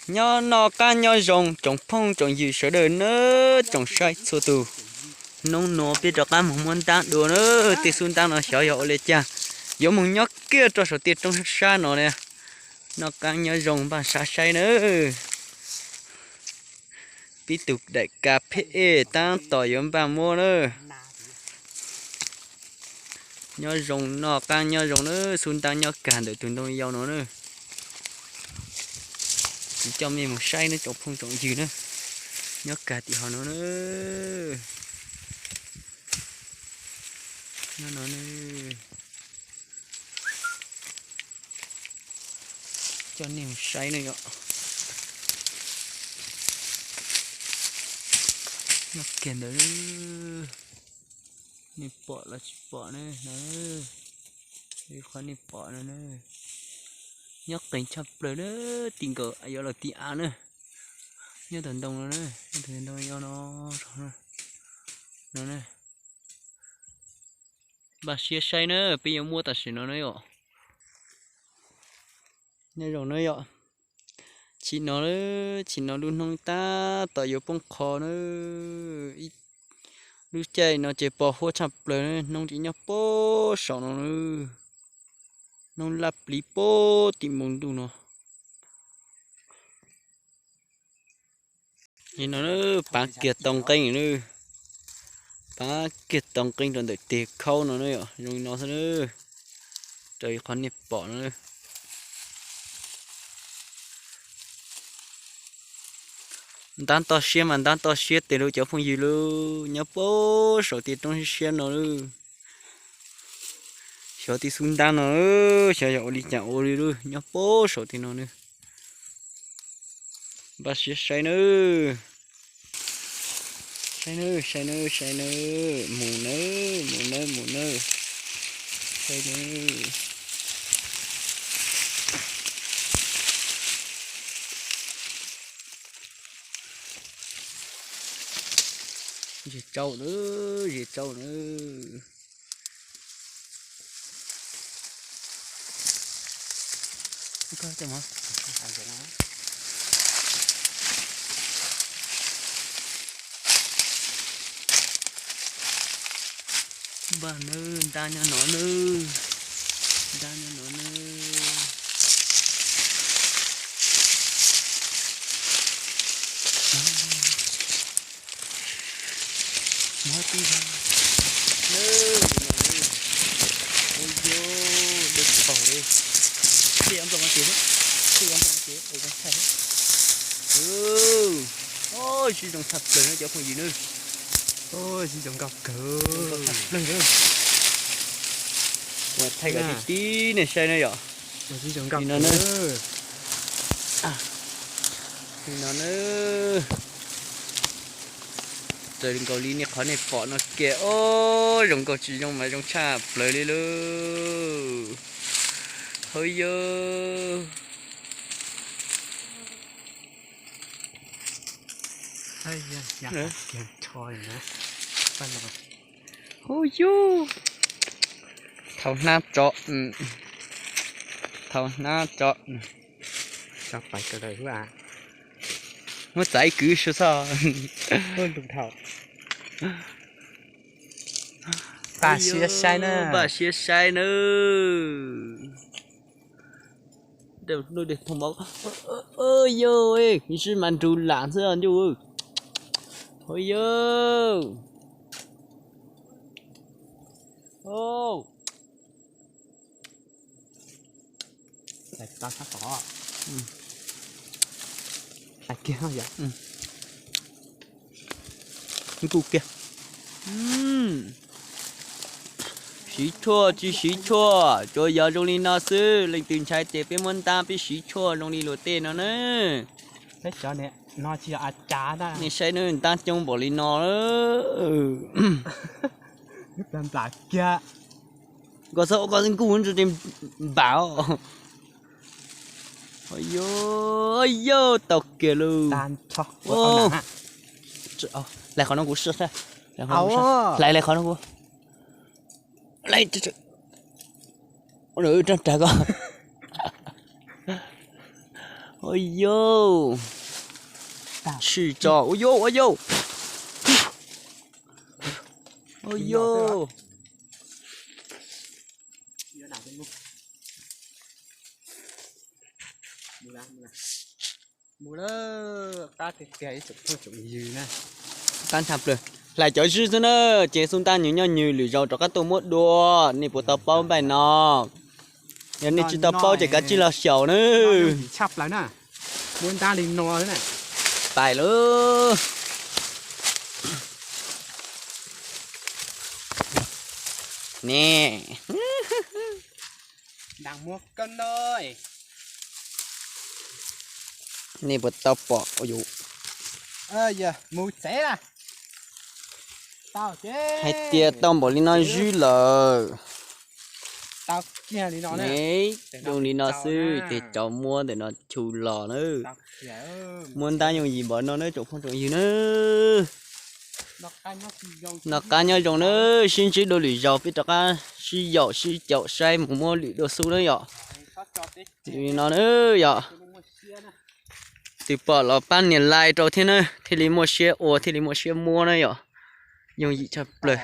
Nyob noj qab nyob zoo tsoom phooj tsoom ywg sawv daws nawb, tsoom saib txhua tus. Hnub no peb rov qab mus muab ntab dua na, tej xub ntab no xyov yog ua li cas, yuav mus nyob kiag rau saum tej roob sab sab no na. Noj qab nyob zoo npaj sab saib na. Peb tus daim kas pheb ej tab tom yuav npaj muab na. Nyob zoo noj qab nyob zoo na, xub ntab nyob kag ntawm tus ntoo yau no na. Kuv coj mej mus saib na tsoom phooj tsoom ywg na, nyob kag tim hauv no na. Nyob no na, coj nej mus saib na yom. Nyob kiag ntawd, nej pom los tsis pom na no, qhov nej pom no na. Nyob qees tshaj plaws na, tim nkaus yuav los tim av na. Nyob tom ntoo no na, nyob tom ntoo yau no, no na. Npaj siab saib na, peb yuav muab tam sim no na yom. Nyob zoo na yom. Chim no, chim no lub hnub tab tom yuav poob qho na. Lub caij no ces pos huab tshaj plaws na, hnub tseem nyob pem saum no na. Hnub laj plis pem tim npoo ntuj no. Li no na, paav kiag tau nqeeb na, paav kiag tau nqeeb rau ntawm tes khaub no na yom, zoo li no xwb na. Raws li qhov nej pom no. Ntab toj siab mas ntab toj siab tes lauj cov phooj ywg lauj, nyob pem saum tej roob siab siab no lauj. Xyov tej xub ntab no, xyov yog ua li cas ua li lauj, nyob pem saum tej no na. Npaj siab saib nawb. Saib nawb, saib nawb, saib nawb, mus nawb, mus nawb, mus nawb. Saib nawb. Zes tsau nawb, zes tsau nawb. Npaj nawb, ntab nyob no nawb, ntab nyob no nawb. Muab tib zag. Ua yog dawb paug li. Tij ob nplooj no ces, tij ob nplooj no ces ua zoo tshaj. Ua sib zoo tshaj plaws no cov phooj ywg nawb. Sib zoo nkauj kawg. Ua thaij kom tib tib nej saib na yom. Li no na. Li no na. Raws nkaus li nej qhov nej pom no kiag, o, zoo nkauj tsis zoo mas zoo tshaj plaws li lauj. Hauv yog. Hauv yog. Thaum hnab tso, thaum hnab tso. Muab txav ib kwv su xoj. Npaj siab saib na, npaj siab saib nawb. Yog, sib mas nrug lam xwb ntuj. Hauv yog. Nkuj kiag. Siv tshuaj tsis siv tshuaj, tsuas yog zoo li no xwb. Leej twg ntshai ces peb muab ntab peb siv tshuaj zoo li luag tej no na. Nej saib nab ntab coob npaum li no. Koj txhob ua koj nkuj npam. Yog, tau kiag lauj. Lais qhov no kuv, lais qhov no kuv, rag rag koj. Ua yau, tshwm tso, ua yau, ua yau, ua yau. Qab ntsha plaws. Hlais cov zwj xwb na, ces xub ntab nws nyob nws lwm zaus rov qab tuaj muab dua, nej puas tau paub npaum no? Yog nej tsis tau paub ces kav tsij los xyaum na. Pais lauj. Ne. Nej puas tau pom, hais tias tau npaum li no zwj lawm. Ne, zoo li no xwb ces cov muab ntawm no chu los na. Muab ntab yooj yim npaum no na tsoom phooj tsoom ywg na. Noj qab nyob zoo na, sib ntsib dua lwm zaus peb rov qab sib yaum sib caum saib mus muab lwm dua xwb na yom. Li no na yom. Tus pom los pab nias like rau thiab na, thiaj li muaj siab ua thiaj li muaj siab muab na yom. Yooj yim tshaj plaws.